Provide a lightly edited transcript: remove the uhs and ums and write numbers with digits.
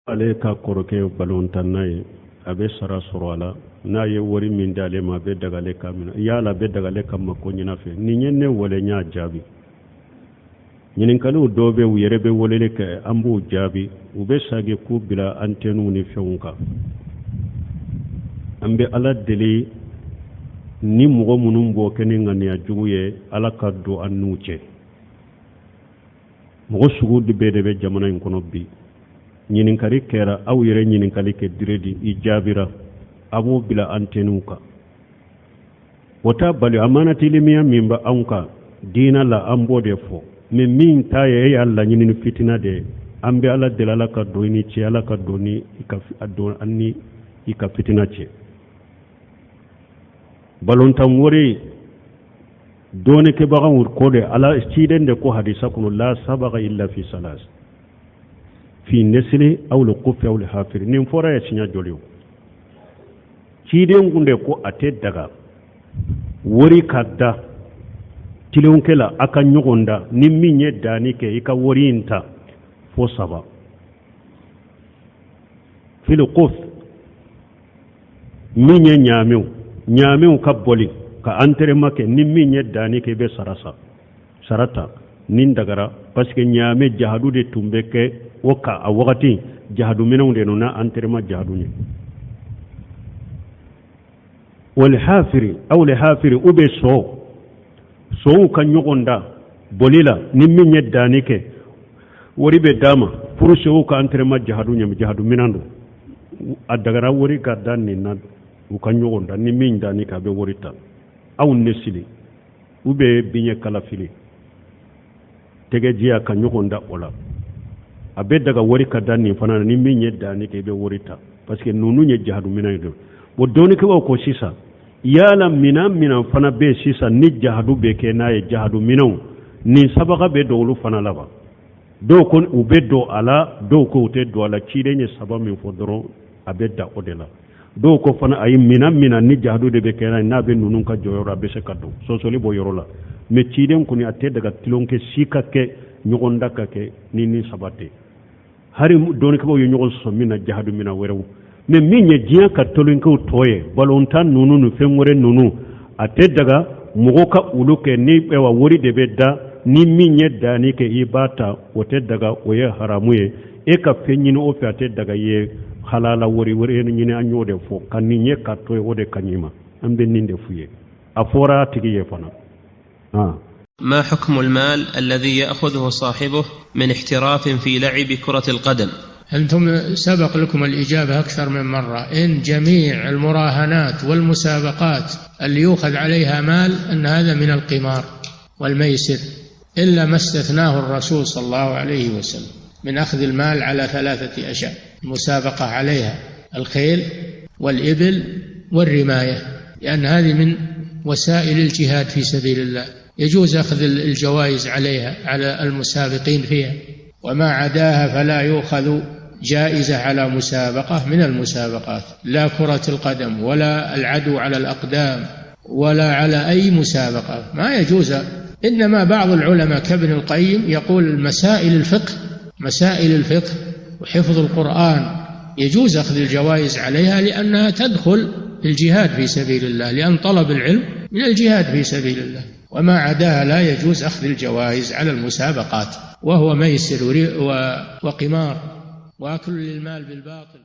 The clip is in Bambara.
Ale ka kɔrɔkɛ balontanna ye, a bɛ sara sɔrɔ a la. N'a ye wari min di ale ma, a bɛ daga ale ka minɛ yala, a bɛ daga ale ka mako ɲini a fɛ. Nin ye ne wele, n y'a jaabi. Ɲininkaliw dɔw bɛ, u yɛrɛ bɛ weleli kɛ, an b'u jaabi. U bɛ sagi k'u bila antɛniw ni fɛnw kan. An bɛ Ala deli, ni mɔgɔ minnu b'o kɛ ni ŋaniya jugu ye, Ala ka don an n'u cɛ. Mɔgɔ sugu bɛɛ de bɛ jamana in kɔnɔ bi. Ɲininkali kɛra, aw yɛrɛ ɲininkali kɛ diredi, i jaabira, a b'o bila antɛniw kan. O t'a bali amanatelimiya min bɛ anw kan diina la, an b'o de fɔ. Mais min ta ye e y'a laɲini ni fitina de ye, an bɛ Ala deli, Ala ka don i ni cɛ, Ala ka don ni i ka don an ni i ka fitina cɛ. Balontan wari dɔɔnikɛbagaw ko de, Ala ciden de ko hadisa kɔnɔ: la sabaga illa fi salas, fi nesili aw le kufi aw le hafiri. Nin fɔra ye siɲɛ joli? O ciden kun de ko a tɛ daga wari ka da tilenkɛ la, a ka ɲɔgɔn da, ni min ye danni kɛ, i ka wari in ta, fo saba: fil kuf, min ye ɲaamɛw, ɲaamɛw ka boli ka entraînement kɛ, ni min ye danni kɛ, i bɛ sara sa sara ta. Nin dagara parce que ɲaamɛ jahadu de tun bɛ kɛ o kan a wagati, jahadu minɛnw de na entraînement jahadu ye. Wal hafiri aw le hafiri, u bɛ sɔ sow ka ɲɔgɔn da boli la, ni min ye danni kɛ, wari bɛ d'a ma pour sow ka entraînement jahadu ɲɛ, jahadu minɛn don. A dagara wari ka da nin na, u ka ɲɔgɔn da, ni min danni kɛ, a bɛ wari ta. Aw ne sili u bɛ biɲɛ kalafili tɛgɛjiya ka ɲɔgɔn da o la, a bɛ daga wari ka da nin fana na, ni min ye danni kɛ, i bɛ wari ta, parce que ninnu ye jahadu minɛn ye. Don o dɔnnikɛbaw ko sisan, yala minan minan fana bɛ yen sisan ni jahadu bɛ kɛ n'a ye, jahadu minɛnw nin sabaga bɛ don olu fana la wa? Dɔw ko u bɛ don a la, dɔw ko u tɛ don a la. Ciden ye saba min fɔ dɔrɔn, a bɛ da o de la. Dɔw ko fana ayi, minan minan ni jahadu de bɛ kɛ n'a ye, n'a bɛ ninnu ka jɔyɔrɔ, a bɛ se ka don, sɔsɔli bɔ yɔrɔ la. Mais ciden kɔni, a tɛ daga tulonkɛ si ka kɛ, ɲɔgɔn da ka kɛ ni saba tɛ. Hari dɔnnikɛbaw ye ɲɔgɔn sɔsɔ min na, jahadu minɛn wɛrɛw. Mais min ye diɲɛ ka tolonkɛw tɔ ye, balontan ninnu ni fɛn wɛrɛ ninnu, a tɛ daga mɔgɔ ka olu kɛ ni ayiwa wari de bɛ da, ni min ye danni kɛ, i b'a ta, o tɛ daga, o ye haramu ye. E ka fɛn ɲini o fɛ, a tɛ daga i ye halala wari wari ɲini. An y'o de fɔ ka nin ye ka to ye, o de ka ɲi ma. An bɛ nin de f'u ye, a fɔra a tigi ye fana. ما حكم المال الذي يأخذه صاحبه من احتراف في لعب كرة القدم؟ أنتم سبق لكم الإجابة أكثر من مرة، إن جميع المراهنات والمسابقات اللي يؤخذ عليها مال أن هذا من القمار والميسر، إلا ما استثناه الرسول صلى الله عليه وسلم من أخذ المال على ثلاثة أشياء: المسابقة عليها الخيل والإبل والرماية، لأن هذه من وسائل الجهاد في سبيل الله، يجوز أخذ الجوائز عليها على المسابقين فيها، وما عداها فلا يؤخذ جائزة على مسابقة من المسابقات، لا كرة القدم ولا العدو على الأقدام ولا على أي مسابقة، ما يجوز. إنما بعض العلماء كابن القيم يقول مسائل الفقه، مسائل الفقه وحفظ القرآن يجوز أخذ الجوائز عليها، لأنها تدخل في الجهاد في سبيل الله، لأن طلب العلم من الجهاد في سبيل الله. وما عداها لا يجوز أخذ الجوائز على المسابقات، وهو ميسر وقمار وأكل للمال بالباطل.